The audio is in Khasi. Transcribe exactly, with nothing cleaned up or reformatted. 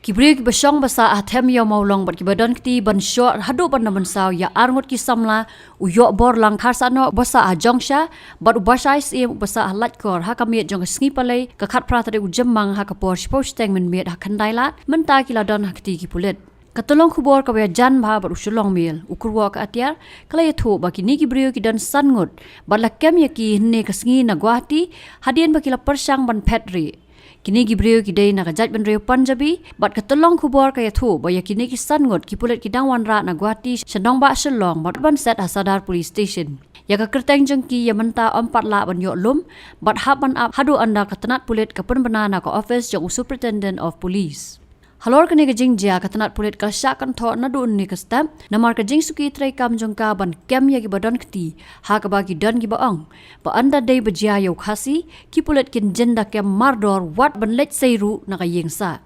Ki briew kiba shong ba sah ha Them Ïew Mawlong bad kiba don kti ban shoh haduh ban da mynsaw ïa arngut ki samla, u Ïohborlang Kharsahnoh uba sah ha Jongsha bad u Bashai Syiem uba sah ha Laitkor ha ka miet jong ka sngi Palei ka khatphra tarik u Jymmang ha ka por shiphew shiteng mynmiet ha Khyndailad, mynta ki la don ha kti ki pulit. Ka tyllong khubor kaba ïajan bha bad u Shillong Mail, u kyrwoh ka atiar, ka la ïathuh ba kine ki briew ki don san ngut bad la kem ïa ki hynne ka sngi na Guwahati hadien ba ki la pyrshang ban phet rieh. Kine ki briew ki dei na ka jaitbynriew Punjabi bad ka tyllong khubor ka ïathuh ba ïa kine ki san ngut ki pulit ki dang wanrah na Guwahati sha nongbah Shillong bad ban set ha Sadar Police Station. Ïa ka kyrteng jong ki ïa mynta ym pat lah ban ïoh lum bad hap ban ap haduh ynda ka tnat pulit ka pynbna na ka ophis jong u Superintendent of Police. Halor kane ka jingjia, ka tnat pulit ka la shah kynthoh naduh ynne ka step namar ka jingsuki treikam jong ka ban kem ïa kiba don kti, ha kaba ki don kiba ong ba ynda dei ba jia ïa u Khasi, ki pulit kin jin da kem mardor wat ban leit sei ruh na ka ïing sah.